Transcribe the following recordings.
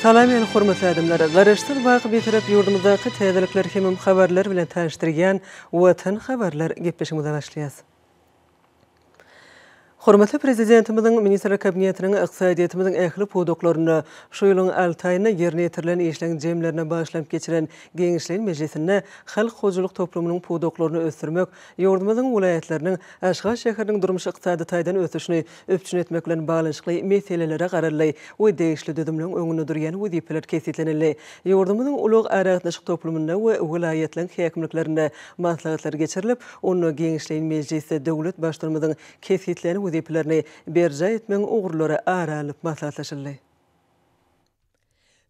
Salam ähli hormatly adamlar! Garaşsyz baky Bitarap ýurdumyzdaky täzelikler hemem habarlar bilen tanyşdyrýan Watan habarlar gepleşigimize başlaýas. Hormatly Prezidentimiziň Ministrler Kabinetiniň ykdysadyýetimiziň ähli pudaklarynda şu ýylyň alty aýynda ýerine ýetirilen işleň jemlerine bagyşlanyp geçiren giňişleýin mejlisinde halk hojalyk toplumynyň pudaklaryny ösdürmek, ýurdumyzyň welaýatlarynyň, Aşgabat şäheriniň durmuş-ykdysady taýdan ösüşini üpjün etmek bilen baglanyşykly meselelere garaldy we degişli düzümleň öňünde durýan wezipeler kesgitlenildi. Ýurdumyzyň ulag-aragatnaşyk toplumynda we welaýatlaryň häkimliklerinde maslahatlar geçirilip, Onda giňişleýin mejlisde döwlet Baştutanymyzyň kesgitlän wezipelerini berjaý etmegiň ugurlary ara alnyp maslahatlaşyldy.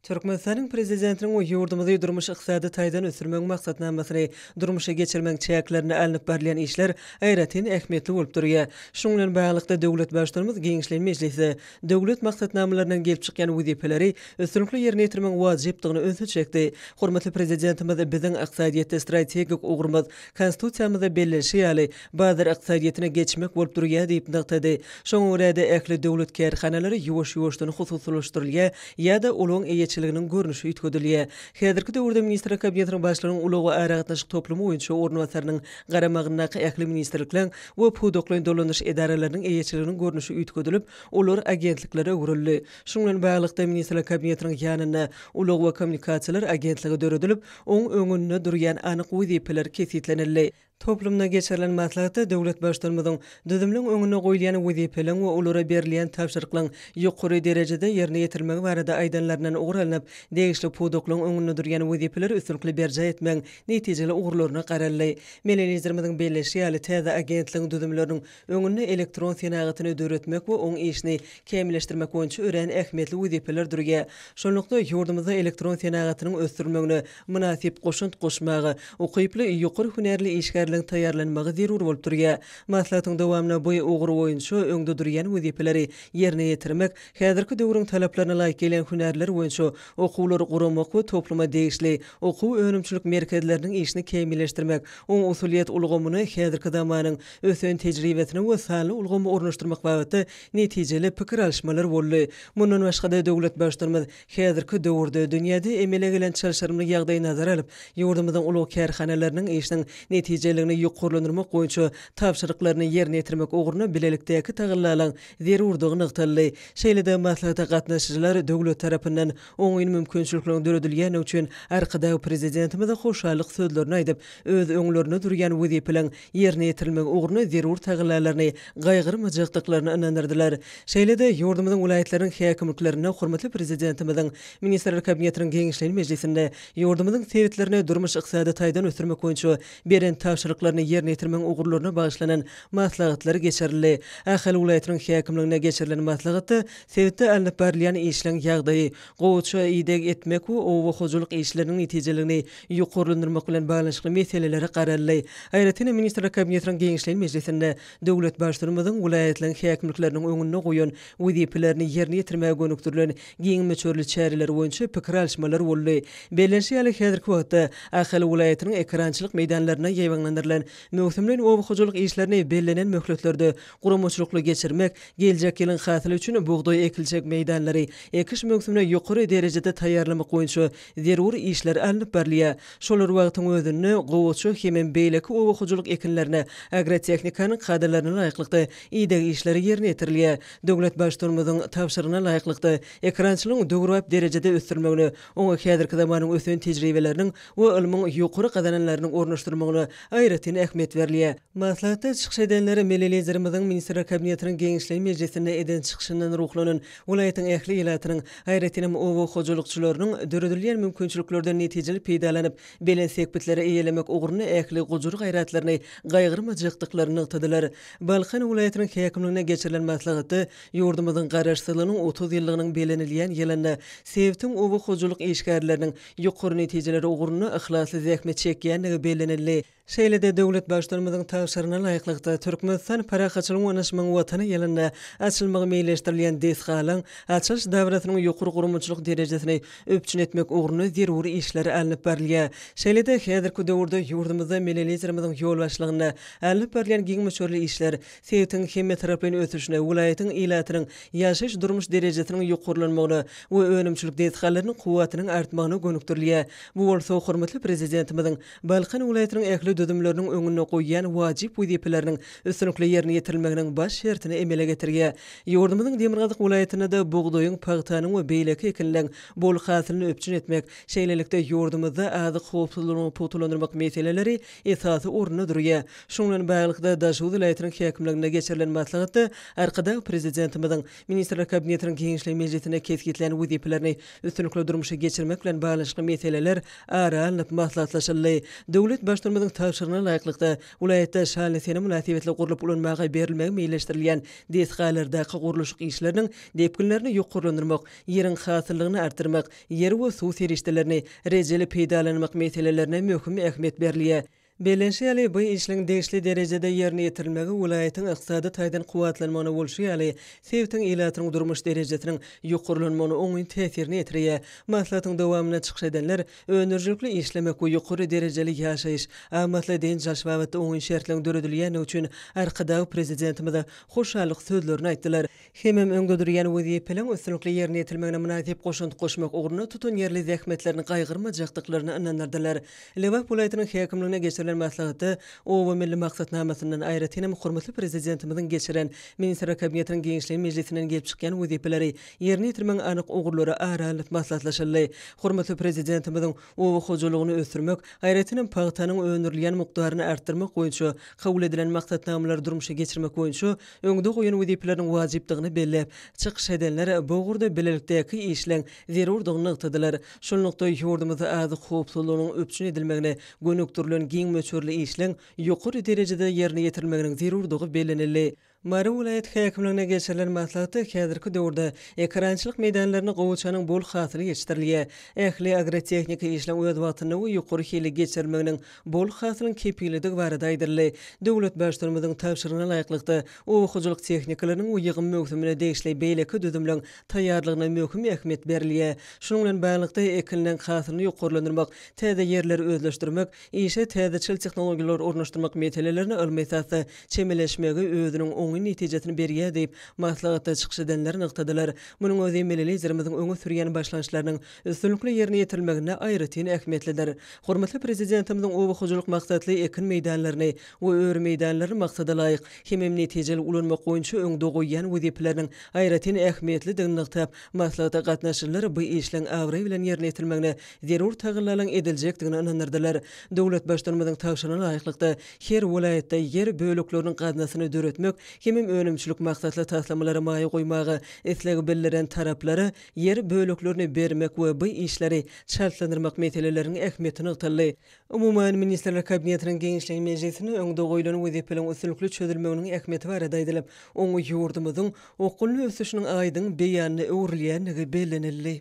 Türkmenistanyň Prezidentiniň we ýurdumyzy durmuş-ykdysady taýdan ösdürmegiň maksatnamasyny durmuşa geçirmegiň çäklerinde alnyp barylýan işler aýratyn ähmiýetli bolup durýar. Şunuň bilen baglylykda, döwlet Baştutanymyz giňişleýin mejlisde döwlet maksatnamalaryndan gelip çykýan wezipeleri üstünlikli ýerine ýetirmegiň wajypdygyna ünsi çekdi. Hormatly Prezidentimiz biziň ykdysadyýetde strategik ugrumyz Konstitusiýamyzda bellenişi ýaly, bazar ykdysadyýetine geçmek bolup durýar diýip nygtady. Şoňa görä-de, ähli döwlet kärhanalary ýuwaş-ýuwaşdan hususylaşdyrylýar ýa-da olaryň eýeçiliginiň görnüşi üýtgedilýär. Häzirki döwürde Ministrler Kabinetiniň Başlygynyň ulag we aragatnaşyk toplumy boýunça orunbasarynyň garamagyndaky ähli ministrlikleriň we pudaklaýyn dolandyryş edaralarynyň eýeçiliginiň görnüşi üýtgedilip, olar agentliklere öwrüldi. Şunuň bilen baglylykda, Ministrler Kabinetiniň ýanynda Ulag we kommunikasiýalar agentligi döredilip, Oň öňünde durýan anyk wezipeler kesgitlenildi. Toplumda geçirilen maslahatda döwlet Baştutanymyzyň düzümleň öňünde goýulýan wezipeleň we olara berilýän tabşyryklaň ýokary derejede ýerine ýetirilmegi barada aýdanlaryndan ugur alnyp, degişli pudaklaryň öňünde durýan wezipeleri üstünlikli berjaý etmegiň netijeli ugurlaryna garaldy. Milli Liderimiziň belleýşi ýaly, täze agentligiň düzümleriniň Öňünde elektron senagatyny döretmek we oň işini kämilleşdirmek boýunça örän ähmiýetli wezipeler durýar. Şonlukda, ýurdumyzda elektron senagatynyň ösdürilmegine mynasyp goşant goşmaga ukyply ýokary hünärli işgärleriň taýýarlanmagy zerur bolup durýar. Maslahatyň dowamynda bu ugur boýunça öňde durýan wezipeleri ýerine ýetirmek, häzirki döwrüň talaplaryna laýyk gelýän hünärler boýunça okuwlary guramak we topluma degişli okuw-önümçilik merkezleriniň işini kämilleşdirmek, oň usulyýet ulgamyny häzirki zamanyň ösen tejribesini we sanly ulgamy ornaşdyrmak babatda netijeli pikir alyşmalar boldy. Mundan başga-da, döwlet Baştutanymyz häzirki döwürde dünýäde emele gelen çylşyrymly ýagdaýy nazara alyp, ýurdumyzyň ulag kärhanalarynyň işiniň netijeliligini ýokarlandyrmak boýunça tabşyryklaryny ýerine ýetirmek ugrunda bilelikdäki tagallalaryň zerurdygy nygtaldy. Şeýle-de maslahata gatnaşyjylar döwlet tarapyndan oňyn mümkinçilikleriň döredilýändigi üçin Arkadag Prezidentimize hoşallyk sözlerini aýdyp, öz öňlerinde durýan wezipeleriň ýerine ýetirilmegi ugrunda zerur tagallalaryny gaýgyrmajakdyklaryna ynandyrdylar. Şeýle-de, ýurdumyzyň welaýatlarynyň häkimliklerinde hormatly Prezidentimiziň Ministrler Kabinetiniň giňişleýin mejlisinde ýurdumyzyň sebitlerini durmuş-ykdysady taýdan ösdürmek boýunça beren tabşyryklaryny ýerine ýetirmegiň ugurlaryna bagyşlanan maslahatlar geçirildi. Ahal welaýatynyň häkimliginde geçirilen maslahatda sebitde alnyp barylýan işleň ýagdaýy, gowaça ideg etmek we oba hojalyk işleriniň netijeligini ýokarlandyrmak bilen baglanyşykly meselelere garaldy. Aýratyn hem Ministrler Kabinetiniň giňişleýin mejlisinde döwlet Baştutanymyzyň welaýatlaryň häkimlikleriniň öňünde goýan wezipelerini ýerine ýetirmäge gönükdirilen giň möçberli çäreler boýunça pikir alyşmalar boldy. Bellenişi ýaly, häzirki wagtda Ahal welaýatynyň ekerançylyk meýdanlarynda ýaýbaňlandyrylan möwsümleýin oba hojalyk işlerini bellenen möhletlerde guramaçylykly geçirmek, geljek ýylyň hasyly üçin bugdaý ekiljek meýdanlary ekiş möwsümine ýokary derejede taýýarlamak boýunça zerur işler alnyp barylýar. Şol bir wagtyň özünde, gowaça hemem beýleki oba hojalyk ekinlerine agrotehnikanyň kadalaryna laýyklykda ideg işleri ýerine ýetirilýär. Döwlet Baştutanymyzyň tabşyrygyna laýyklykda, ekerançylygyň döwrebap derejede ösdürilmegine, oňa häzirki zamanyň ösen tejribeleriniň we ylmyň ýokary gazananlarynyň ornaşdyrylmagyna aýratyn ähmiýet berilýär. Maslahatda çykyş edenler Milli Liderimiziň Ministrler Kabinetiniň giňişleýin mejlisinde eden çykyşyndan ruhlanan welaýatyň ähli ilatynyň, aýratynam oba hojalykçylarynyň döredilýän mümkinçiliklerden netijeli peýdalanyp, belent sepgitleri eýelemek ugrunda ähli gujur-gaýratlaryny gaýgyrmajakdyklaryny nygtadylar. Balkan welaýatynyň häkimliginde geçirilen maslahatda ýurdumyzyň Garaşsyzlygynyň 30 ýyllygynyň bellenilýän ýylynda sebitiň oba hojalyk işgärleriniň ýokary netijeler ugrunda yhlasly zähmet çekýändigi bellenildi. Şeýle-de döwlet Baştutanymyzyň tabşyrygyna laýyklykda, Türkmenistan parahatçylygyň we ynanyşmagyň Watany ýylynda açylmagy meýilleşdirilýän desgalaryň açylyş dabarasynyň ýokary guramaçylyk derejesini üpjün etmek ugrunda zerur işler alnyp barylýar. Şeýle-de häzirki döwürde ýurdumyzda milli Liderimiziň ýolbaşçylygynda alnyp barylýan giň möçberli işler sebitiň hemmetaraplaýyn ösüşine, welaýatyň ilatynyň ýaşaýyş-durmuş derejesiniň ýokarlanmagyna we önümçilik desgalarynyň kuwwatynyň artmagyna gönükdirilýär. Bu bolsa hormatly Prezidentimiziň Balkan welaýatynyň ähli düzümleriniň öňünde goýýan wajyp wezipeleriniň üstünlikli ýerine ýetirilmeginiň baş şertini emele getirýär. Ýurdumyzyň demirgazyk welaýatynda-da bugdaýyň, pagtanyň we beýleki ekinleň bol hasylyny üpjün etmek, şeýlelikde, ýurdumyzda azyk howpsuzlygyny pugtalandyrmak meseleleri esasy orunda durýar. Şunuň bilen baglylykda, Daşoguz welaýatynyň häkimliginde geçirilen maslahatda Arkadag Prezidentimiziň Ministrler Kabinetiniň giňişleýin mejlisinde kesgitlän wezipelerini üstünlikli durmuşa geçirmek bilen baglanyşykly meseleler ara alnyp maslahatlaşyldy. Döwlet Baştutanymyzyň tabşyrygyna laýyklykda, welaýatda şanly sene mynasybetli gurlup ulanmaga berilmegi meýilleşdirilýän desgalardaky gurluşyk işleriniň depginlerini ýokarlandyrmak, ýeriň hasyllylygyny artdyrmak, ýer we suw serişdelerini rejeli peýdalanmak meselelerine möhüm ähmiýet berilýär. Bellenişi ýaly, bu işleň degişli derejede ýerine ýetirilmegi welaýatyň ykdysady taýdan kuwwatlanmagyna bolşy ýaly, sebitiň ilatynyň durmuş derejesiniň ýokarlanmagyna oňyn täsirini ýetirýär. Maslahatyň dowamynda çykyş edenler öndürijilikli işlemek we ýokary derejeli ýaşaýyş, amatly dynç alyş babatda oňyn şertleriň döredilýändigi üçin Arkadag Prezidentimize hoşallyk sözlerini aýtdylar. Hemem öňde durýan wezipeleriň üstünlikli ýerine ýetirilmegine mynasyp goşant goşmak ugrunda tutanýerli zähmetlerini gaýgyrmajakdyklaryna ynandyrdylar. Lebap welaýatynyň häkimliginde geçirilen maslahatda Oba milli maksatnamasyndan, aýratyn hem hormatly Prezidentimiziň geçiren Ministrler Kabinetiniň giňişleýin mejlisinden gelip çykýan wezipeleri ýerine ýetirmegiň anyk ugurlary ara alnyp maslahatlaşyldy. Hormatly Prezidentimiziň oba hojalygyny ösdürmek, aýratyn hem pagtanyň öndürilýän mukdaryny artdyrmak boýunça kabul edilen maksatnamalary durmuşa geçirmek boýunça öňde goýan wezipeleriniň wajypdygyny belläp, çykyş edenler bu ugurda bilelikdäki işleň zerurdygyny nygtadylar. Şunlukda, ýurdumyzda azyk howpsuzlygynyň üpjün edilmegine gönükdirilen giň möçberli işleň ýokary derejede ýerine ýetirilmeginiň zerurdygy bellenildi. Mary welaýat häkimliginde geçirilen maslahatda häzirki döwürde ekerançylyk meýdanlarynda gowaçanyň bol hasyly ýetişdirilýär. Ähli agrotehniki işleň öz wagtynda we ýokary hilli geçirilmeginiň bol hasylyň kepilidigi barada aýdyldy. Döwlet Baştutanymyzyň tabşyrygyna laýyklykda, oba hojalyk tehnikalarynyň we ýygym möwsümine degişli beýleki düzümleň taýýarlygyna möhüm ähmiýet berilýär. Şunuň bilen baglylykda, ekinleň hasylyny ýokarlandyrmak, täze ýerleri özleşdirmek, işe täzeçil tehnologiýalary ornaşdyrmak meselelerine ylmy esasda çemeleşmegi özüniň oňyn netijesini berýär diýip, maslahatda çykyş edenler nygtadylar. Munuň özi milli Liderimiziň öňe sürýän başlangyçlarynyň üstünlikli ýerine ýetirilmeginde aýratyn ähmiýetlidir. Hormatly Prezidentimiziň oba hojalyk maksatly ekin meýdanlaryny we öri meýdanlaryny maksada laýyk hemem netijeli ulanmak boýunça öňde goýýan wezipeleriniň aýratyn ähmiýetlidigini nygtap, maslahata gatnaşyjylar bu işleň abraý bilen ýerine ýetirilmegine zerur tagallalaryň ediljekdigine ynandyrdylar. Döwlet Baştutanymyzyň tabşyrygyna laýyklykda, her welaýatda ýer bölekleriniň gaznasyny döretmek hemem önümçilik maksatly taslamalara maýa goýmaga isleg bildiren taraplara ýer böleklerini bermek we bu işleri çaltlandyrmak meseleleriniň ähmiýeti nygtaldy. Umuman, Ministrler Kabinetiniň giňişleýin mejlisinde öňde goýlan wezipeleriň üstünlikli çözülmeginiň ähmiýeti barada aýdylyp, oňa ýurdumyzyň okgunly ösüşiniň aýdyň beýanyna öwrülýändigi bellenildi.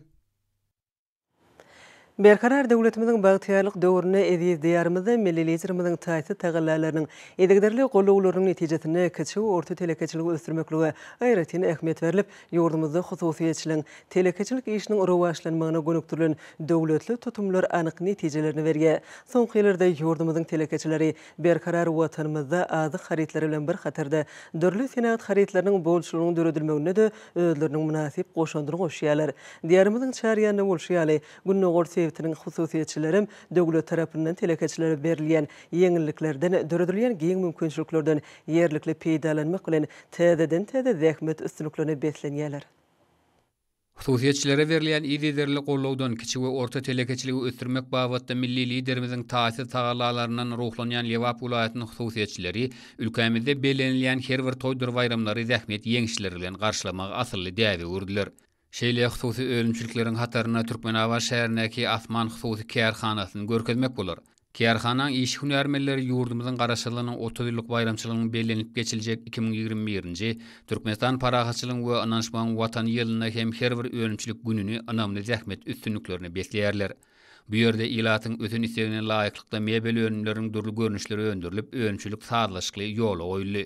Berkarar döwletimiziň bagtyýarlyk döwründe eziz Diýarymyzda milli Liderimiziň taýsyz tagallalarynyň, yzygiderli gollawlarynyň netijesinde kiçi we orta telekeçiligi ösdürmeklige aýratyn ähmiýet berlip, ýurdumyzda hususyýetçiligiň, telekeçilik işiniň rowaçlanmagyna gönükdirilen döwletli tutumlar anyk netijelerini berýär. Soňky ýyllarda ýurdumyzyň telekeçileri Berkarar Watanymyzda azyk harytlary bilen bir hatarda, dürli senagat harytlarynyň bolçulygynyň döredilmeginde-de özleriniň mynasyp goşandyny goşýarlar. Diýarymyzyň çar ýanynda bolşy ýaly, gündogar sebitiniň hususyýetçilerem döwlet tarapyndan telekeçilere berilýän ýeňilliklerden, döredilýän giň mümkinçiliklerden ýerlikli peýdalanmak bilen, täzeden-täze zähmet üstünliklerine beslenýärler. Hususyýetçilere berilýän yzygiderli gollawdan, kiçi we orta telekeçiligi ösdürmek babatda milli Liderimiziň taýsyz tagallalaryndan ruhlanýan Lebap welaýatynyň hususyýetçileri ülkämizde bellenilýän her bir toýdur baýramlary zähmet ýeňişleri bilen garşylamagy asylly däbe öwürdiler. Şeýle hususy önümçilikleriň hatarynda Türkmenabat şäherindäki Asman hususy kärhanasyny görkezmek bolar. Kärhanaň işçi hünärmenleri ýurdumyzyň Garaşsyzlygynyň 30 ýyllyk baýramçylygynyň bellenilip geçiljek 2021-nji Türkmenistan parahatçylygyň we ynanyşmagyň Watany ýylynda hem her bir önümçilik gününi ynamly zähmet üstünliklerine besleýärler. Bu ýerde ilatyň ösen islegine laýyklykda mebel önümleriniň dürli görnüşleri öndürilip, önümçilik sazlaşykly ýola goýuldy.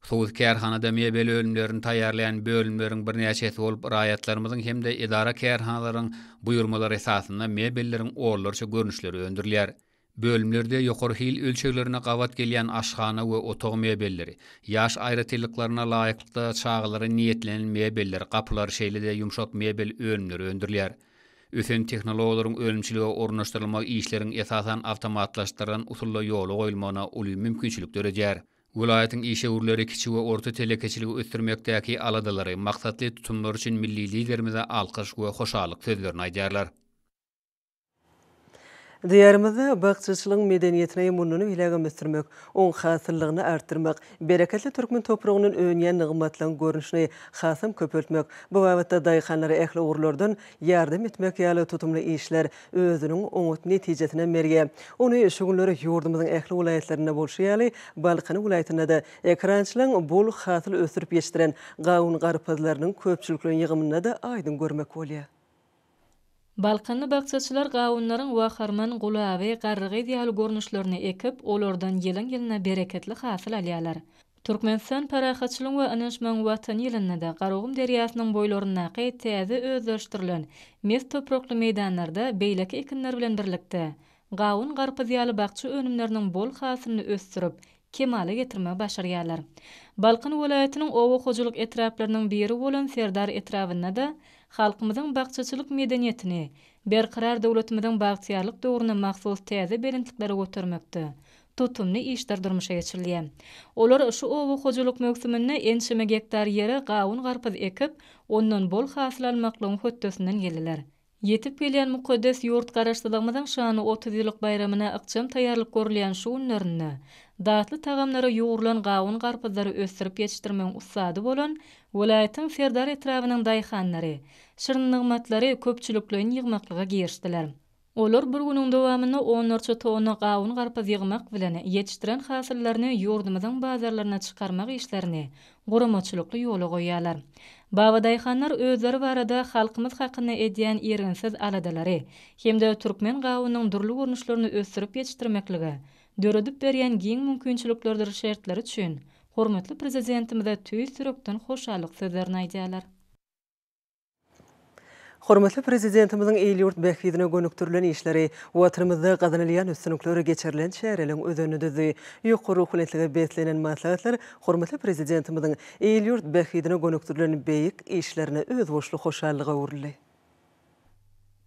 Hususy kärhanada mebel önümlerini taýýarlaýan bölümleriň birnäçesi bolup, raýatlarymyzyň hem-de edara-kärhanalaryň buýurmalary esasynda mebelleriň onlarça görnüşleri öndürilýär. Bölümlerde ýokary hil ölçeglerine gabat gelýän aşhana we otag mebelleri, ýaş aýratynlyklaryna laýyklykda çagalara niýetlenen mebeller, gapylar, şeýle-de ýumşak mebel önümleri öndürilýär. Ösen tehnologiýalaryň önümçilige ornaşdyrylmagy işleriň esasan awtomatlaşdyrylan usulda ýola goýulmagyna uly mümkinçilik döredýär. Welaýatyň işewürleri kiçi we orta telekeçiligi ösdürmekdäki aladalary, maksatly tutumlary üçin milli Liderimize alkyş we hoşallyk sözlerini aýdýarlar. Diýarymyzda bakjaçylygyň medeniýetini mundan beýlägem ösdürmek, oň hasyllylygyny artdyrmak, bereketli türkmen topragyndan önýän nygmatlaryň görnüşini hasam köpeltmek, bu babatda daýhanlara ähli ugurlardan ýardam etmek ýaly tutumly işler özüniň oňat netijesinem berýär. Ony şu günler ýurdumyzyň ähli welaýatlarynda bolşy ýaly, Balkan welaýatynda-da ekerançylaryň bol hasyl ösdürip ýetişdiren gawun-garpyzlarynyň köpçülikleýin ýygymynda-da aýdyň görmek bolýar. Balkanly bakjaçylar gawunlaryň waharman, gulaby, garrygyz ýaly görnüşlerini ekip, olardan ýylyň-ýylyna bereketli hasyl alýarlar. Türkmenistan parahatçylygyň we ynanyşmagyň Watany ýylynda-da Garagum derýasynyň boýlaryndaky täze özleşdirilen mes toprakly meýdanlarda beýleki ekinler bilen birlikde, gawun-garpyz ýaly bakja önümleriniň bol hasylyny ösdürip, kemala getirmegi başarýarlar. Balkan welaýatynyň oba hojalyk etraplarynyň biri bolan Serdar etrabynda-da halkymyzyň bakjaçylyk medeniýetini Berkarar döwletimiziň bagtyýarlyk döwrüne mahsus täze belentliklere götermekde tutumly işler durmuşa geçirilýär. Olar şu oba hojalyk möwsüminde ençeme gektar ýere gawun-garpyz ekip, ondan bol hasyl almaklygyň hötdesinden geldiler. Ýetip gelýän mukaddes ýurt Garaşsyzlygymyzyň şanly 30 ýyllyk baýramyna ykjam taýýarlyk görülýän şu günlerinde datly tagamlara ýugrulan gawun-garpyzlary ösdürip ýetişdirmegiň ussady bolan welaýatyň Serdar etrabynyň daýhanlary şirin nygmatlary köpçülikleýin ýygmaklyga girişdiler. Olar bir günüň dowamynda onlarça tonna gawun-garpyz ýygmak bilen, ýetişdiren hasyllaryny ýurdumyzyň bazarlaryna çykarmak işlerini guramaçylykly ýola goýýarlar. Babadaýhanlar özleri barada halkymyz hakynda edýän irginsiz aladalary hem-de türkmen gawunynyň dürli görnüşlerini ösdürip ýetişdirmeklige döredip berýän giň mümkinçiliklerdir şertleri üçin hormatly Prezidentimize tüýs ýürekden hoşallyk sözlerini aýdýarlar. Hormatly Prezidentimiziň il-ýurt bähbidine gönükdirilen işleri, Watanymyzda gazanylýan üstünlikler geçirilen çäreleriň özenini düzdi. Ýokary ruhubelentlige beslenen maslahatlar hormatly Prezidentimiziň il-ýurt bähbidine gönükdirilen beýik işlerine özboluşly hoşallyga öwrüldi.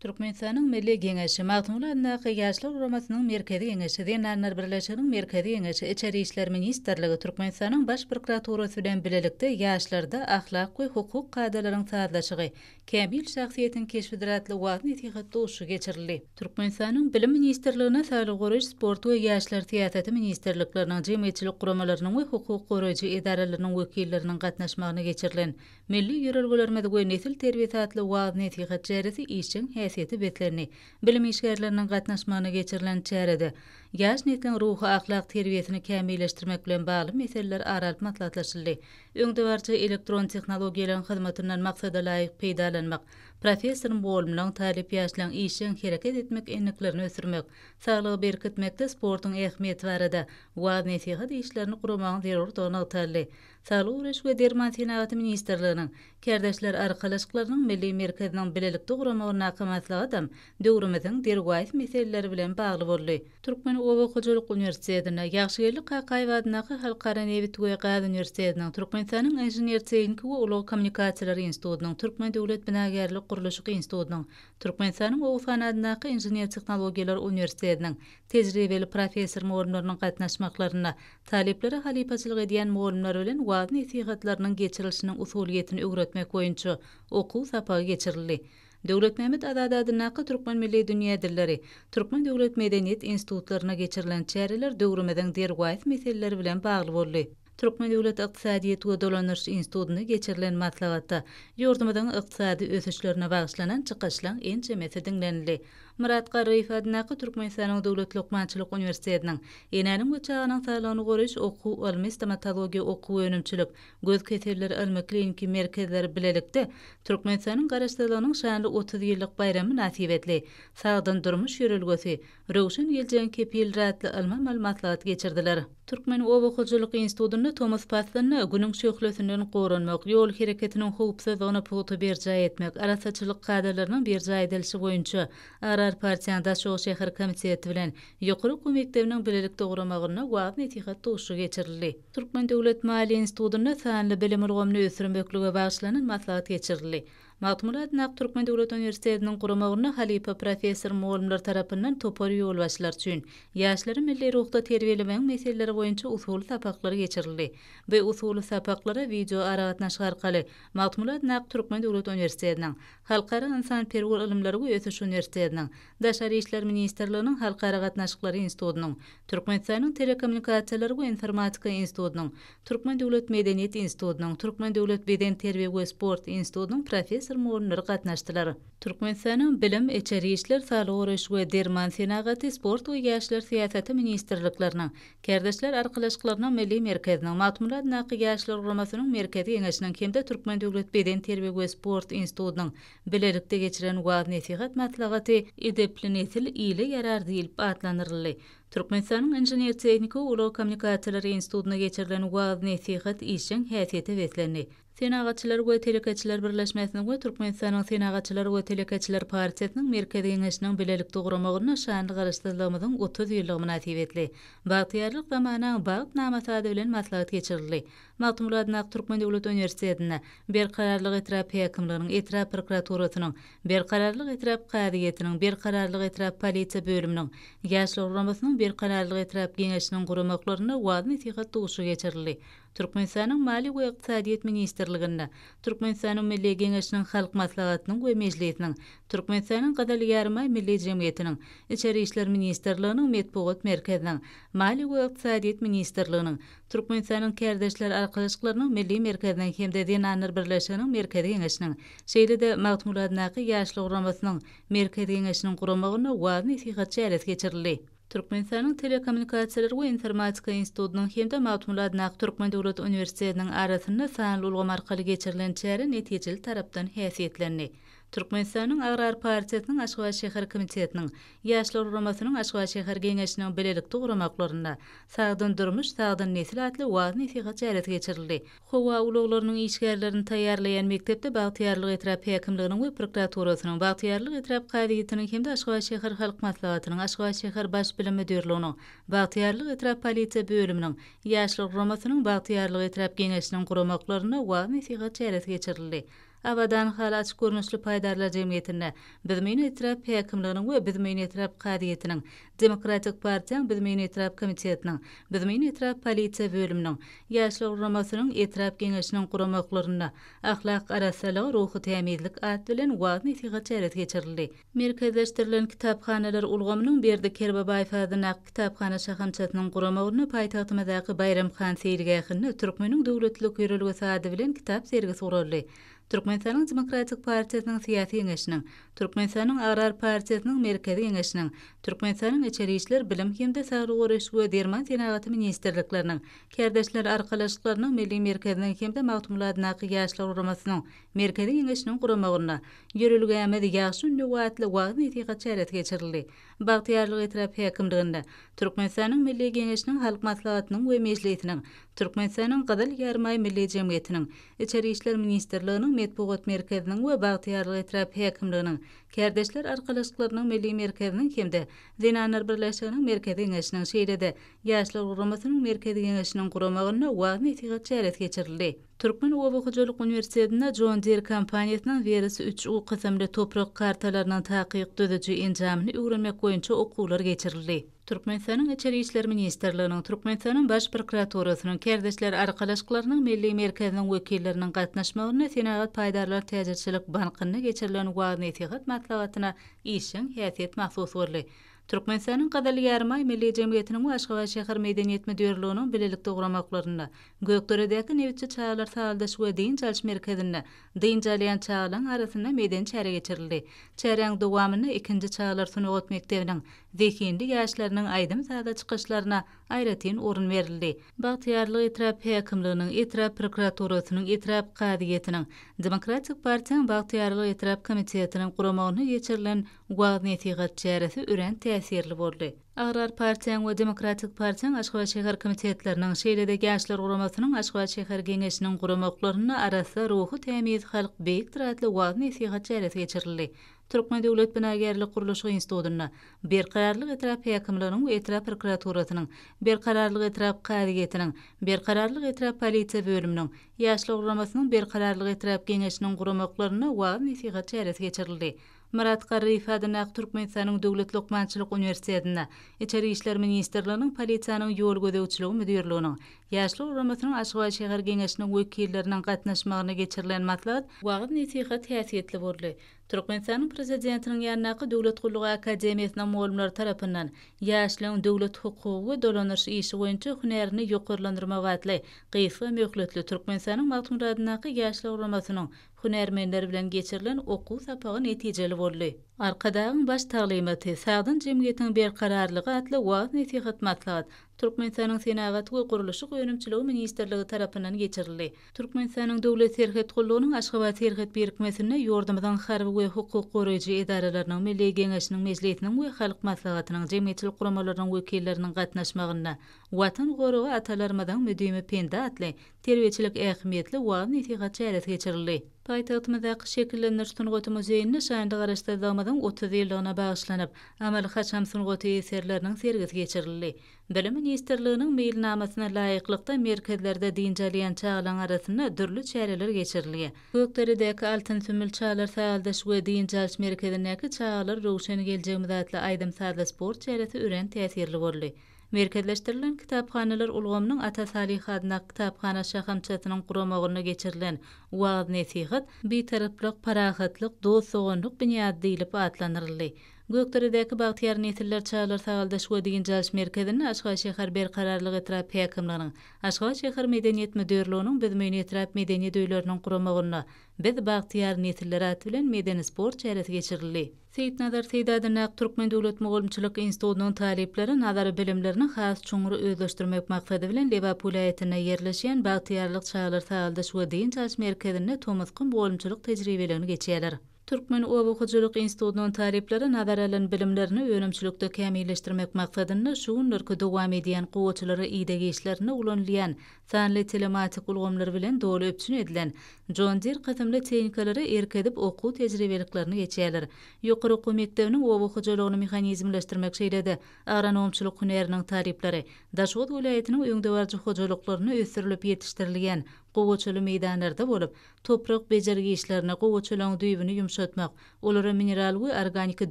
Türkmenistanyň Milli Geňeşi, Magtymguly adyndaky Ýaşlar guramasynyň Merkezi Geňeşi, Zenanlar birleşiginiň Merkezi Geňeşi, Içeri işler ministrligi, Türkmenistanyň Baş prokuraturasy bilen bilelikde Ýaşlarda ahlak we hukuk kadalaryň sazlaşygy, kämil şahsyýetiň keşbidir atly wagyz-nesihat duşuşygy geçirildi. Türkmenistanyň Bilim ministrligine Saglygy goraýyş, sport we ýaşlar syýasaty ministrlikleriniň, jemgyýetçilik guramalarynyň we hukuk goraýjy edaralarynyň wekilleriniň gatnaşmagynda geçirilen Milli ýörelgelerimiz we nesil terbiýesi atly wagyz-nesihat çäresi işjeň häsiýete beslendi. Bilim işgärleriniň gatnaşmagynda geçirilen çärede ýaş nesliň ruhy-ahlak terbiýesini kämilleşdirmek bilen bagly meseleler ara alyp maslahatlaşyldy. Öňdebaryjy elektron tehnologiýalaryň hyzmatyndan maksadalaýyk peýdalanmak, professor-mugallymlaryň, talyp ýaşlaryň işjeň hereket etmek endiklerini ösdürmek, saglygy berkitmekde sportuň ähmiýeti barada wagyz-nesihat işlerini guramagyň zerurdygy nygtaldy. Saglygy goraýyş we derman senagaty ministrliginiň, Kärdeşler arkalaşyklarynyň Milli merkeziniň bilelikde guramagyndaky maslahatam döwrümiziň derwaýys meseleleri bilen bagly boldy. Türkmen oba hojalyk uniwersitetinde, Ýagşygeldi Kakaýew adyndaky Halkara nebit we gaz uniwersitetiniň, Türkmenistanyň Inžener-tehniki we ulag kommunikasiýalary institutynyň, Türkmen döwlet binagärlik-gurluşyk institutynyň, Türkmenistanyň Oguzhan adyndaky Inžener-tehnologiýalar uniwersitetiniň tejribeli professor-mugallymlarynyň gatnaşmaklarynda Talyplara halypaçylyk edýän mugallymlar bilen wagyz-nesihatlarynyň geçirilişiniň usulyýetini öwretmek boýunça okuw sapagy geçirildi. Döwletmämmet Azady adyndaky Türkmen milli dünýä dilleri, Türkmen döwlet medeniýet institutlarynda geçirilen çäreler döwrümiziň derwaýys meseleleri bilen bagly boldy. Türkmen döwlet ykdysadyýet we dolandyryş institutynda geçirilen maslahatda ýurdumyzyň ykdysady ösüşlerine bagyşlanan çykyşlaň ençemesi diňlenildi. Myrat Garryýew adyndaky Türkmenistanyň Döwlet lukmançylyk uniwersitetiniň Enäniň we çaganyň saglygyny goraýyş okuw-ylmy stomatologiýa okuw-önümçilik, göz keselleri ylmy-kliniki merkezleri bilelikde Türkmenistanyň Garaşsyzlygynyň şanly 30 ýyllyk baýramy mynasybetli Sagdyn durmuş ýörelgesi, röwşen geljegiň kepildir atly ylmy-amaly maslahat geçirdiler. Türkmen oba hojalyk institutynda tomus paslynda Günüň şöhlesinden goranmak, ýol hereketiniň howpsuzlygyny pugta berjaý etmek, arassaçylyk kadalarynyň berjaý edilişi boýunça Agrar partiýanyň Daşoguz şäher komiteti bilen Ýokary okuw mekdebiniň bilelikde guramagynda wagyz-nesihat duşuşygy geçirildi. Türkmen döwlet maliýe institutynda sanly bilim ulgamyny ösdürmeklige bagyşlanan maslahat geçirildi. Magtymguly adyndaky Türkmen döwlet uniwersitetiniň guramagynda halypa professor-mugallymlar tarapyndan topar ýolbaşçylary üçin ýaşlary milli ruhda terbiýelemegiň meseleleri boýunça usuly sapaklar geçirildi. Bu usuly sapaklara wideoaragatnaşyk arkaly Magtymguly adyndaky Türkmen döwlet uniwersitetiniň, Halkara ynsanperwer ylymlary we ösüş uniwersitetiniň, Daşary işler ministrliginiň Halkara gatnaşyklary institutynyň, Türkmenistanyň Telekommunikasiýalar we informatika institutynyň, Türkmen döwlet medeniýet institutynyň, Türkmen döwlet bedenterbiýe we sport institutynyň professor-mugallymlary gatnaşdylar. Türkmenistanyň Bilim, içeri işler, saglygy goraýyş we derman senagaty, sport we ýaşlar syýasaty ministrlikleriniň, Kärdeşler arkalaşyklarynyň Milli merkeziniň, Magtymguly adyndaky Ýaşlar guramasynyň Merkezi Geňeşiniň hem-de Türkmen döwlet bedenterbiýe we sport institutynyň bilelikde geçiren wagyz-nesihat maslahaty Edepli nesil ile ýarar diýlip atlandyryldy. Türkmenistanyň Inžener-tehniki we ulag kommunikasiýalary institutynda geçirilen wagyz-nesihat işjeň häsiýete beslendi. Senagatçylar we telekeçiler birleşmesiniň we Türkmenistanyň Senagatçylar we telekeçiler partiýasynyň Merkezi Geňeşiniň bilelikde guramagynda şanly Garaşsyzlygymyzyň 30 ýyllygy mynasybetli Bagtyýarlyk zamanaň bagt namasy ady bilen maslahat geçirildi. Magtymguly adyndaky Türkmen döwlet uniwersitetinde Berkararlyk etrap häkimliginiň, etrap prokuraturasynyň, Berkararlyk etrap kazyýetiniň, Berkararlyk etrap polisiýa bölüminiň, Ýaşlar guramasynyň Berkararlyk etrap Geňeşiniň guramaklarynda wagyz-nesihat duşuşygy geçirildi. Türkmenistanyň Maliýe we ykdysadyýet ministrliginde, Türkmenistanyň Milli Geňeşiniň Halk Maslahatynyň we Mejlisiniň, Türkmenistanyň Gyzyl Ýarymaý Milli jemgyýetiniň, Içeri işler ministrliginiň Metbugat merkeziniň, Maliýe we ykdysadyýet ministrliginiň, Türkmenistanyň Kärdeşler arkalaşyklarynyň Milli merkeziniň hem-de Zenanlar birleşiginiň Merkezi Geňeşiniň, şeýle-de Magtymguly adyndaky Ýaşlar guramasynyň Merkezi Geňeşiniň guramagynda wagyz-nesihat çäresi geçirildi. Türkmenistanyň Telekommunikasiýalar we informatika institutynyň hem-de Magtymguly adyndaky Türkmen döwlet uniwersitetiniň arasynda sanly ulgam arkaly geçirilen çäre netijeli tarapdan häsiýetlendi. Türkmenistanyň Agrar partiýasynyň Aşgabat şäher komitetiniň, Ýaşlar guramasynyň Aşgabat şäher Geňeşiniň bilelikde guramaklarynda Sagdyn durmuş, sagdyn nesil atly wagyz-nesihat çäresi geçirildi. Howa ulaglarynyň işgärlerini taýýarlaýan mekdepde Bagtyýarlyk etrap häkimliginiň we prokuraturasynyň, Bagtyýarlyk etrap kazyýetiniň hem-de Aşgabat şäher halk maslahatynyň, Aşgabat şäher Baş bilim müdirliginiň, Bagtyýarlyk etrap polisiýa bölüminiň, Ýaşlar guramasynyň Bagtyýarlyk etrap Geňeşiniň guramaklarynda wagyz-nesihat çäresi geçirildi. Abadan haly açyk görnüşli paýdarlar jemgyýetinde Büzmeýin etrap häkimliginiň we Büzmeýin etrap kazyýetiniň, Demokratik partiýaň Büzmeýin etrap komitetiniň, Büzmeýin etrap polisiýa bölüminiň, Ýaşlar guramasynyň etrap Geňeşiniň guramaklarynda Ahlak arassalygy, ruhy tämizlik at bilen wagyz-nesihat çäresi geçirildi. Merkezleşdirilen kitaphanalar ulgamynyň Berdi Kerbabaýew adyndaky kitaphana şahamçasynyň guramagynda paýtagtymyzdaky Baýram han seýilgähinde Türkmeniň döwletlilik ýörelgesi ady bilen kitap sergisi guraldy. Türkmenistanyň Demokratik partiýasynyň Syýasy Geňeşiniň, Türkmenistanyň Agrar partiýasynyň Merkezi Geňeşiniň, Türkmenistanyň Içeri işler, Bilim hem-de saglygy goraýyş we derman senagaty ministrlikleriniň, Kärdeşler arkalaşyklarynyň Milli merkeziniň hem-de Magtymguly adyndaky Ýaşlar guramasynyň Merkezi Geňeşiniň guramagynda Ýörelgämiz ýagşy ündew atly wagyz-nesihat çäresi geçirildi. Bagtyýarlyk etrap häkimliginde Türkmenistanyň Milli Geňeşiniň Halk Maslahatynyň we Mejlisiniň, Türkmenistanyň Gyzyl Ýarymaý Milli jemgyýetiniň, Içeri işler ministrliginiň Metbugat merkeziniň we Bagtyýarlyk etrap häkimliginiň, Kärdeşler arkalaşyklarynyň Milli merkeziniň hem-de Zenanlar birleşiginiň Merkezi Geňeşiniň, şeýle-de Ýaşlar guramasynyň Merkezi Geňeşiniň guramagynda wagyz-nesihat çäresi geçirildi. Türkmen oba hojalyk uniwersitetinde John Deere kompaniýasynyň Veris üç U kysymly toprak kartalarynyň takyk düzüji enjamyny öwrenmek boýunça okuwlar geçirildi. Türkmenistanyň Içeri işler ministrliginiň, Türkmenistanyň Baş prokuraturasynyň, Kärdeşler arkalaşyklarynyň Milli merkeziniň wekilleriniň gatnaşmagynda Senagat paýdarlar täjirçilik bankynda geçirilen wagyz-nesihat maslahatyna işjeň häsiýet mahsus boldy. Türkmenistanyň Gyzyl Ýarymaý Milli jemgyýetiniň we Aşgabat şäher Medeniýet müdirliginiň bilelikde guramaklarynda Gökderedäki Nebitçi çagalar sagaldyş we dynç alyş merkezinde dynç alýan çagalaryň arasynda medeni çäre geçirildi. Çäräniň dowamynda ikinji çagalar sungat mekdebiniň zehinli ýaşlarynyň aýdym-sazly çykyşlaryna aýratyn orun berildi. Bagtyýarlyk etrap häkimliginiň, etrap prokuraturasynyň, etrap kazyýetiniň, Demokratik partiýanyň Bagtyýarlyk etrap komitetiniň guramagynda geçirilen wagyz-nesihat çäresi örän täsirli boldy. Agrar partiýanyň we Demokratik partiýanyň Aşgabat şäher komitetleriniň, şeýle-de Ýaşlar guramasynyň Aşgabat şäher Geňeşiniň guramaklarynda Arassa, ruhy tämiz halk beýikdir atly wagyz-nesihat çäresi geçirildi. Türkmen döwlet binagärlik-gurluşyk institutynda Berkararlyk etrap häkimliginiň we etrap prokuraturasynyň, Berkararlyk etrap kazyýetiniň, Berkararlyk etrap polisiýa bölüminiň, Ýaşlar guramasynyň Berkararlyk etrap Geňeşiniň guramaklarynda wagyz-nesihat çäresi geçirildi. Myrat Garryýew adyndaky Türkmenistanyň Döwlet lukmançylyk uniwersitetinde Içeri işler ministrliginiň Polisiýanyň ýol gözegçiligi müdirliginiň, Ýaşlar guramasynyň Aşgabat şäher Geňeşiniň wekilleriniň gatnaşmagynda geçirilen maslahat wagyz-nesihat häsiýetli boldy. Türkmenistanyň Prezidentiniň ýanyndaky Döwlet gullugy akademiýasynyň mugallymlary tarapyndan Ýaşlaryň döwlet hukugy we dolandyryş işi boýunça hünärini ýokarlandyrmak atly gysga möhletli Türkmenistanyň Magtymguly adyndaky Ýaşlar guramasynyň hünärmenleri bilen geçirilen okuw sapagy netijeli boldy. Arkadagyň baş taglymaty, sagdyn jemgyýetiň berkararlygy atly wagyz-nesihat maslahat Türkmenistanyň Senagat we gurluşyk önümçiligi ministrligi tarapyndan geçirildi. Türkmenistanyň Döwlet serhet gullugynyň Aşgabat serhet birikmesinde ýurdumyzyň harby we hukuk goraýjy edaralarynyň, Milli Geňeşiniň Mejlisiniň we Halk Maslahatynyň, jemgyýetçilik guramalarynyň wekilleriniň gatnaşmagynda Watan goragy atalarymyzyň müdimi pendi atly terbiýeçilik ähmiýetli wagyz-nesihat çäresi geçirildi. Paýtagtymyzdaky Şekillendiriş sungaty muzeýinde şanly Garaşsyzlygymyzyň 30 ýyllygyna bagyşlanyp, amaly-haşam sungaty eserleriniň sergisi geçirildi. Bilim ministrliginiň meýilnamasyna laýyklykda, merkezlerde dynç alýan çagalaryň arasynda dürli çäreler geçirilýär. Gökderedäki Altyn sümmül çagalar sagaldyş we dynç alyş merkezindäki Çagalar röwşen geljegimiz atly aýdym-sazly sport çäresi örän täsirli boldy. Merkezleşdirilen kitaphanalar ulgamynyň Ata Salyh adyndaky kitaphana şahamçasynyň guramagynda geçirilen wagyz-nesihat Bitaraplyk, parahatlyk, dost-doganlyk binýady diýlip atlandyryldy. Gökderedäki Bagtyýar nesiller çagalar sagaldyş we dynç alyş merkezinde Aşgabat şäher Berkararlyk etrap häkimliginiň, Aşgabat şäher Medeniýet müdirliginiň Büzmeýin etrap Medeniýet öýleriniň guramagynda Biz bagtyýar nesiller aty bilen medeni-sport çäresi geçirildi. Seýitnazar Seýdi adyndaky Türkmen döwlet mugallymçylyk institutynyň talyplary nazary bilimlerini has çuňňur özleşdirmek maksady bilen Lebap welaýatynda ýerleşýän Bagtyýarlyk çagalar sagaldyş we dynç alyş merkezinde tomusky mugallymçylyk tejribeligini geçýärler. Türkmen oba hojalyk institutynyň talyplary nazara alan bilimlerini önümçilikde kämilleşdirmek maksadynda şu günlerki dowam edýän gowaçalara ideg işlerinde ulanylýan sanly telematik ulgamlary bilen doly üpjün edilen John Deere kysymly tehnikalara erk edip okuw tejribeliklerini geçýärler. Ýokary okuw mekdebiniň oba hojalygyny mehanizmleşdirmek şeýle-de agronomçylyk hünäriniň talyplary Daşoguz welaýatynyň öňdebaryjy hojalyklarynda ösdürilip ýetişdirilýän gowaçaly meýdanlarda bolup, toprak bejergi işlerini, gowaçalaryň düýbüni ýumşatmak, olara mineral we organiki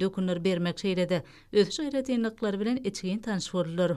dökünler bermek şeýle-de ösüş aýratynlyklary bilen içgin tanyş boldular.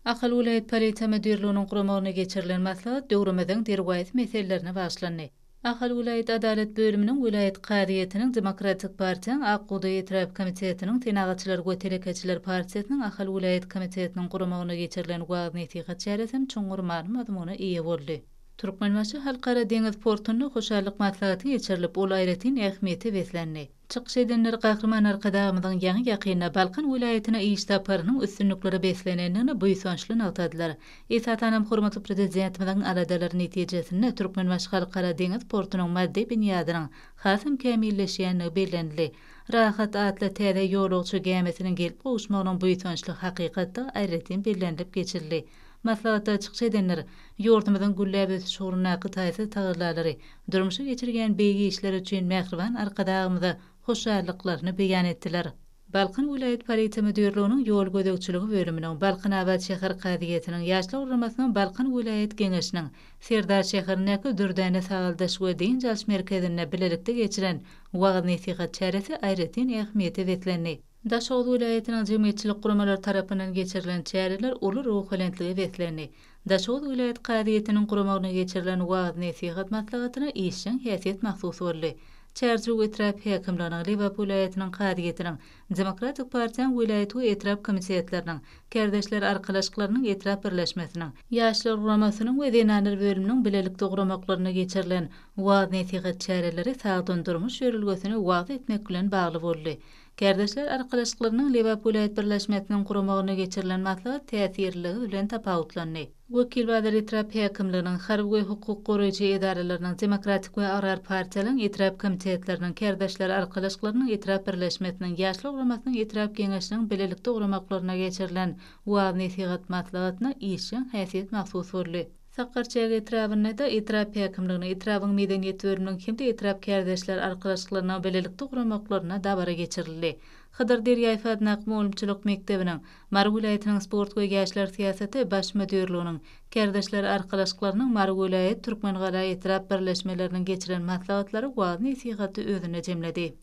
Ahal welaýat polisiýa müdirliginiň guramagynda geçirilen maslahat döwrümiziň derwaýys meselelerine bagyşlandy. Ahal welaýat Adalat bölüminiň welaýat kazyýetiniň Demokratik partiýaň Ak bugdaý etrap komitetiniň Senagatçylar we telekeçiler partiýasynyň Ahal welaýat komitetiniň guramagynda geçirilen wagyz-nesihat çäresem çuňňur many-mazmuna eýe boldy. Türkmenbaşy Halkara deňiz portunda hoşallyk maslahaty geçirilip, ol aýratyn ähmiýete beslendi. Çykyş edenler Gahryman Arkadagymyzyň ýaňy-ýakynda Balkan welaýatyna iş saparynyň üstünliklere beslenendigini buýsançly nygtadylar. Esasanam hormatly Prezidentimiziň aladalary netijesinde Türkmenbaşy Halkara deňiz portunyň maddy binýadynyň hasam kämilleşýändigi bellenildi. Rahat atly täze ýolagçy gämisiniň gelip gowuşmagynyň buýsançly hakykatdygy aýratyn bellenilip geçildi. Maslahatda çykyş edenler ýurdumyzyň gülläp ösüşi ugrundaky taýsyz tagallalary, durmuşa geçirýän beýik işleri üçin mähriban Arkadagymyza hoşallyklaryny beýan etdiler. Balkan welaýat Polisiýa müdirliginiň ýol gözegçiligi bölüminiň, Balkanabat şäher kazyýetiniň, Ýaşlar guramasynyň Balkan welaýat Geňeşiniň, Serdar şäherindäki Dürdäne sagaldyş we dynç alyş merkezinde bilelikde geçiren wagyz-nesihat çäresi aýratyn ähmiýete beslendi. Daşoguz welaýatynyň jemgyýetçilik guramalary tarapyndan geçirilen çäreler uly ruhubelentlige beslendi. Daşoguz welaýat kazyýetiniň guramagynda geçirilen wagyz-nesihat maslahatyna işjeň häsiýet mahsus boldy. Çärjew etrap häkimliginiň, Lebap welaýatynyň kazyýetiniň, Demokratik partiýanyň welaýat we etrap komitetleriniň, Kärdeşler arkalaşyklarynyň etrap birleşmesiniň, Ýaşlar guramasynyň we Zenanlar bölüminiň bilelikde guramaklarynda geçirilen wagyz-nesihat çäreleri sagdyn durmuş ýörelgesini wagyz etmek bilen bagly boldy. Kärdeşler arkalaşyklarynyň Lebap welaýat birleşmesiniň guramagynda geçirilen maslahat täsirliligi bilen tapawutlandy. Wekilbazar etrap häkimliginiň, harby we hukuk goraýjy edaralarynyň, Demokratik we Agrar partiýalaryň etrap komitetleriniň, Kärdeşler arkalaşyklarynyň etrap birleşmesiniň, Ýaşlar guramasynyň etrap geňeşiniň bilelikde guramaklarynda geçirilen wagyz-nesihat maslahatyna işjeň häsiýet mahsus boldy. Sakarçäge etrabynda-da etrap häkimliginiň, etrabyň medeniýet bölüminiň hem-de etrap kärdeşler arkalaşyklarynyň bilelikde guramaklarynda dabara geçirildi. Hydyr Derýaýew adyndaky mugallymçylyk mekdebiniň, Mary welaýatynyň Sport we ýaşlar syýasaty baş müdirliginiň, Kärdeşler arkalaşyklarynyň Mary welaýat, Türkmengala etrap birleşmeleriniň geçiren maslahatlary wagyz-nesihaty özünde jemledi.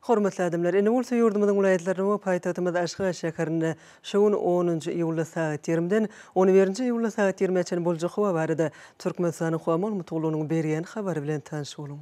Hormatly adamlar, indi bolsa ýurdumyzyň welaýatlarynda we paýtagtymyz Aşgabat şäherinde şu gün onunjy iýulda sagat ýigrimiden on birinji iýulda sagat ýigrimä çenli boljak howa barada Türkmenistanyň Howa maglumat gullugynyň berýän habary bilen tanyş boluň.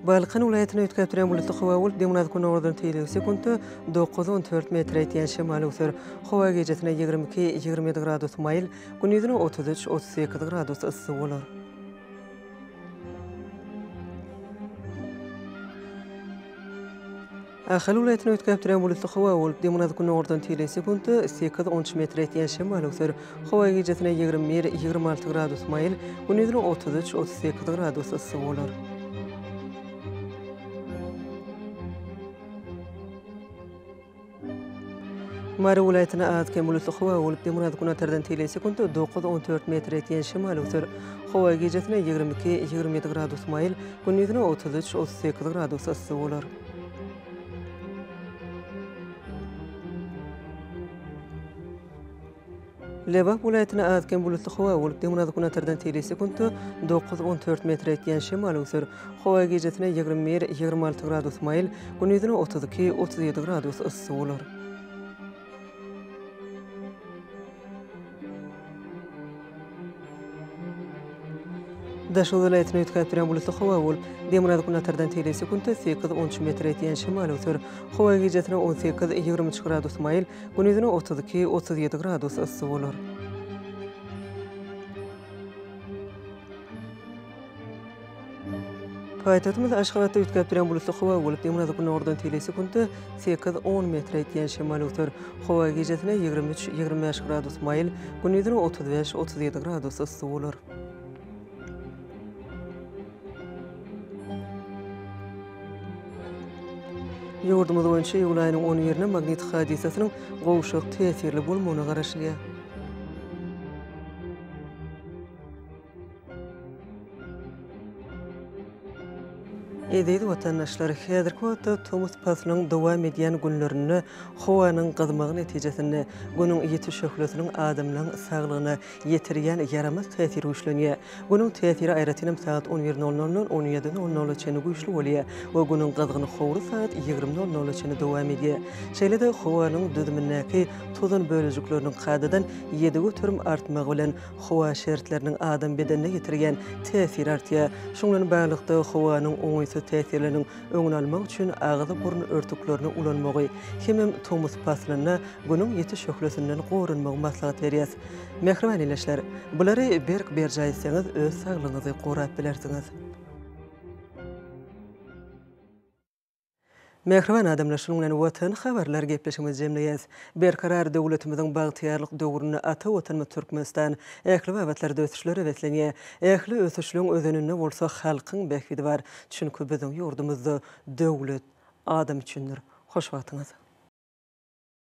Balkan welaýatynda üýtgäp durýan bulutly howa bolup, demirgazyk-günordan tizligi sekuntda dokuz-on dört metre ýetýän şemal öwser. Howa gijesine 22, 27 gradus maýyl, gündizine 33, 38 gradus yssy bolar. Ahal welaýatynda üýtgäp durýan bulutly howa bolup, demirgazyk-günordan tizligi sekuntda sekiz-on üç metre ýetýän şemal öwser. Howa gijesine 21, 26 gradus maýyl, gündizine 33, 38 gradus yssy bolar. Mary welaýatynda az-kem bulutly howa bolup, demirgazyk-günortadan tizligi sekuntda dokuz-on dört metre ýetýän şemal öwser. Howa gijesine 22, 27 gradus maýyl, gündizine 33, 38 gradus yssy bolar. Lebap welaýatynda az-kem bulutly howa bolup, demirgazyk-günortadan tizligi sekuntda dokuz-on dört metre ýetýän şemal öwser. Howa gijesine 21, 26 gradus maýyl, gündizine 32, 37 gradus yssy bolar. Daşoguz welaýatynda üýtgäp durýan bulutly howa bolup, demirgazyk-günortadan tizligi sekuntda sekiz-on üç metre ýetýän şemal öwser. Howa gijesine 18, 23 gradus maýyl, gündizine 32, 37 gradus yssy bolar. Paýtagtymyz Aşgabatda üýtgäp durýan bulutly howa bolup, demirgazyk-günordan tizligi sekuntda sekiz-on metre ýetýän şemal öwser. Howa gijesine 23, 25 gradus maýyl, gündizine 35, 37 gradus yssy bolar. Ýurdumyz boýunça iýul aýynyň on birine magnit hadysasynyň gowşak täsirli bolmagyna garaşylýar. Eziz watandaşlar, häzirki wagtda tomus paslynyň dowam edýän günlerinde howanyň gyzmagy netijesinde Günüň ýiti şöhlesiniň adamlaryň saglygyna ýetirýän ýaramaz täsiri güýçlenýär. Günüň täsiri aýratynam sagat on bir nol noldan on ýedi nol nola çenli güýçli bolýar we Günüň gyzgyn howry sagat 20 nol nola çenli dowam edýär. Şeýle-de howanyň düzümindäki tozan bölejikleriniň kadadan 7% artmagy bilen howa şertleriniň adam bedenine ýetirýän täsiri artýar. Şunuň bilen baglylykda, howanyň oňaýsyz täsirleriniň öňüni almak üçin agyz-burun örtüklerini ulanmagy hemem tomus paslynda Günüň ýiti şöhlesinden goranmagy maslahat berýäs. Mähriban ildeşler, bulary berk berjaý etseňiz öz saglygyňyzy gorap bilersiňiz. Mähriban adamlar şunuň bilen Watan habarlar gepleşigimizi jemleýäs. Berkarar döwletimiziň bagtyýarlyk döwründe ata Watanymyz Türkmenistan ähli babatlarda ösüşlere beslenýär. Ähli ösüşleň özeninde bolsa halkyň bähbidi bar. Çünki biziň ýurdumyzda döwlet adam üçindir. Hoş wagtyňyz.